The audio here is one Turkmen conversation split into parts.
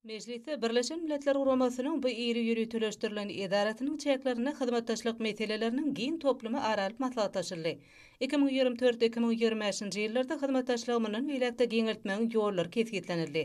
Mejlisde Birleşen Milletler Guramasynyň bu iri ýöriteleşdirilen edarasynyň çäklerinde hyzmatdaşlyk meseleleriniň giň toplumy ara alyp maslahatlaşyldy. 2024, 2025-nji ýyllarda hyzmatdaşlygy mundan beýläk-de giňeltmegiň ýollary kesgitlenildi.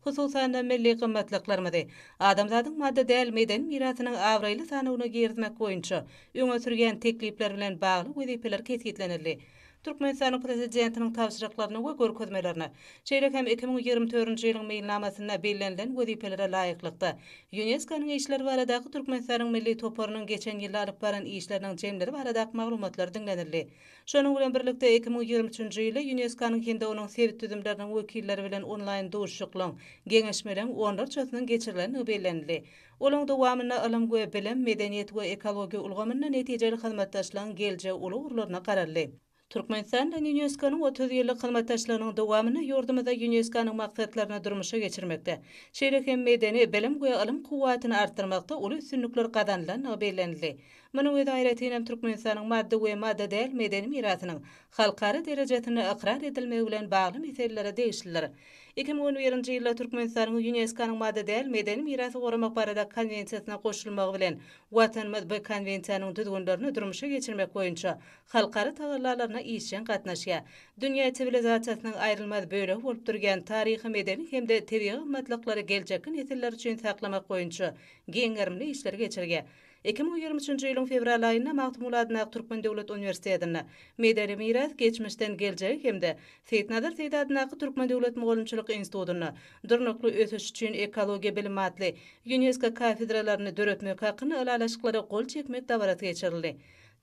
Hususan-da, milli gymmatlyklarymyzy adamzadyň maddy däl medeni mirasynyň abraýly sanawyna girizmek boýunça öňe sürýän teklipler bilen bagly wezipeler kesgitlenildi. Türkmenistanyň Prezidentiniň tabşyryklaryna we görkezmelerine, şeýle hem 2024-nji ýylyň meýilnamasynda bellenilen wezipelere laýyklykda, Ýunesko-nyň işleri baradaky Türkmenistanyň Milli toparynyň geçen ýylda alyp baran işleriniň jemleri baradaky maglumatlar diňlenildi. Şonuň bilen birlikde, 2023-nji ýylda Ýunesko-nyň hem-de onuň sebit düzümleriniň wekilleri bilen onlaýn duşuşyklaryň, geňeşmeleriň onlarçasynyň geçirilendigi bellenildi. Olaň dowamynda ylym we bilim, medeniýet we ekologiýa ulgamynda netijeli hyzmatdaşlygyň geljegi uly ugurlaryna garaldy. Türkmenistan bilen Ýunesko-nyň 30 ýyllyk hyzmatdaşlygynyň dowamynda ýurdumyzda Ýunesko-nyň maksatlaryny durmuşa geçirmekde, şeýle hem medeni, bilim we ylym kuwwatyny artdyrmakda uly üstünlikler gazanylandygy bellenildi. Munuň özi aýratynam Türkmenistanyň maddy we maddy däl medeni mirasynyň halkara derejesinde ykrar edilmegi bilen bagly meselelere degişlidir. 2011-nji ýylda Türkmenistanyň Ýunesko-nyň maddy däl medeni mirasy goramak barada Konwensiýasyna goşulmagy bilen, Watanymyz bu Konwensiýanyň düzgünlerini durmuşa geçirmek boýunça halkara tagallalaryna işjeň gatnaşýar. Dünýä siwilizasiýasynyň aýrylmaz bölegi bolup durýan taryhy-medeni hem-de tebigy gymmatlyklary geljekki nesiller üçin saklamak boýunça giň gerimli işleri geçirýär. 2023-nji ýylyň fewral aýynda Magtymguly adyndaky Türkmen döwlet uniwersitetinde Medeni miras, geçmişden geljege hem-de Seýitnazar Seýdi adyndaky Türkmen döwlet mugallymçylyk institutynda Durnukly ösüş üçin ekologiýa bilimi atly Ýunesko kafedralaryny döretmek hakynda ylalaşyklara gol çekmek dabarasy geçirildi.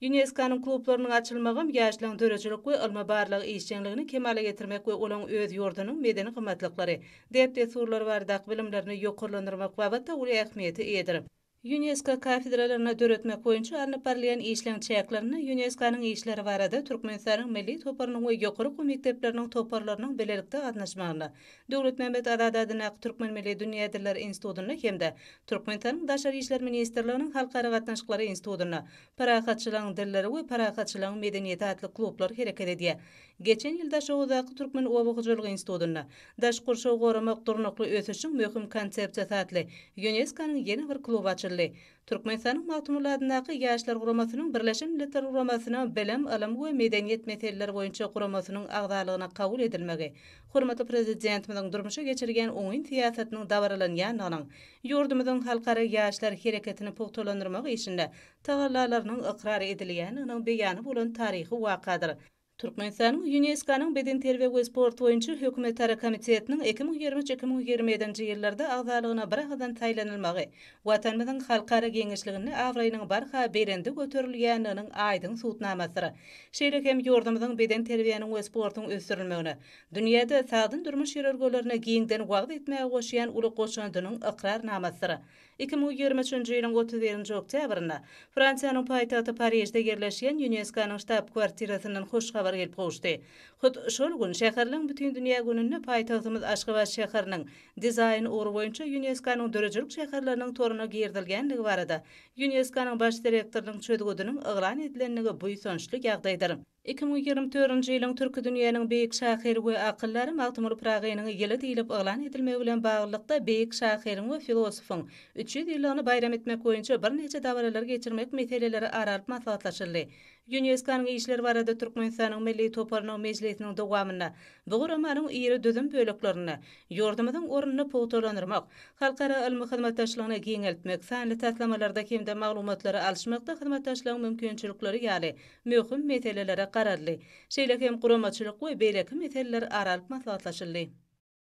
Ýunesko-nyň klublarynyň açylmagam ýaşlaryň döredijilik we ylmy-barlag işjeňligini kemala getirmek we olaryň öz ýurdunyň medeni gymmatlyklary, däp-dessurlary baradaky bilimlerini ýokarlandyrmak babatda uly ähmiýete eýedir. Ýunesko kafedralaryny döretmek boýunça alnyp barylýan işleň çäklerinde Ýunesko-nyň işleri barada Türkmenistanyň Milli toparynyň we ýokary okuw mekdepleriniň toparlarynyň bilelikde gatnaşmagynda Döwletmämmet Azady adyndaky Türkmen milli dünýä dilleri institutynda hem-de Türkmenistanyň Daşary işler ministrliginiň Halkara gatnaşyklary institutynda Parahatçylygyň dilleri we parahatçylygyň medeniýeti atly klublar hereket edýär. Geçen ýyl Daşoguzdaky Türkmen oba hojalygy institutynda Daş gurşawy goramak durnukly ösüşiň möhüm konsepsiýasy atly Ýunesko-nyň ýene bir kluby açyldy. Türkmenistanyň Magtymguly adyndaky Ýaşlar guramasynyň Birleşen Milletler Guramasynyň Bilim, ylym we medeniýet meseleleri boýunça guramasynyň agzalygyna kabul edilmegi hormatly Prezidentimiziň durmuşa geçirýän oňyn syýasatynyň dabaralanýandygynyň, ýurdumyzyň halkara ýaşlar hereketini pugtalandyrmak işinde tagallalarynyň ykrar edilýändiginiň beýany bolan taryhy wakadyr. Türkmenistanyň Ýunesko-nyň Bedenterbiýe we sport boýunça hökümetara komitetiniň 2023, 2027-nji ýyllarda agzalygyna biragyzdan saýlanylmagy Watanymyzyň halkara giňişliginde abraýynyň barha belende göterilýändiginiň aýdyň subutnamasydyr. Şeýle hem ýurdumyzyň bedenterbiýäniň we sportuň ösdürilmegine, dünýäde sagdyn durmuş ýörelgelerini giňden wagyz etmäge goşýan uly goşandynyň ykrarnamasydyr. 2023-nji ýylyň 31-nji oktýabrynda Fransiýanyň paýtagty Parižde ýerleşýän Ýunesko-nyň ştab-kwartirasyndan hoş habar gelip gowuşdy. Hut şol gün Şäherleň bütindünýä gününde paýtagtymyz Aşgabat şäheriniň dizaýn ugry boýunça Ýunesko-nyň döredijilik şäherleriniň toruna girizilgändigi barada Ýunesko-nyň baş direktorynyň çözgüdiniň yglan edilendigi buýsançly ýagdaýdyr. 2024-nji ýylyň Türki dünýäniň beýik şahyry we akyldary Magtymguly Pyragynyň ýyly diýlip yglan edilmegi bilen baglylykda beýik şahyryň we filosofyň 300 ýyllygyny baýram etmek boýunça birnäçe dabaralar geçirmek meseleleri ara alyp maslahatlaşyldy. Ýunesko-nyň işleri barada Türkmenistanyň Milli toparynyň mejlisiniň dowamynda bu guramanyň iri düzüm böleklerinde ýurdumyzyň ornuny pugtalandyrmak, halkara ylmy hyzmatdaşlygyny giňeltmek, sanly taslamalarda hem-de maglumatlary alyşmakda hyzmatdaşlygyň mümkinçilikleri ýaly möhüm meselelere garaldy. Şeýle hem guramaçylyk we beýleki meseleler ara alyp maslahatlaşyldy.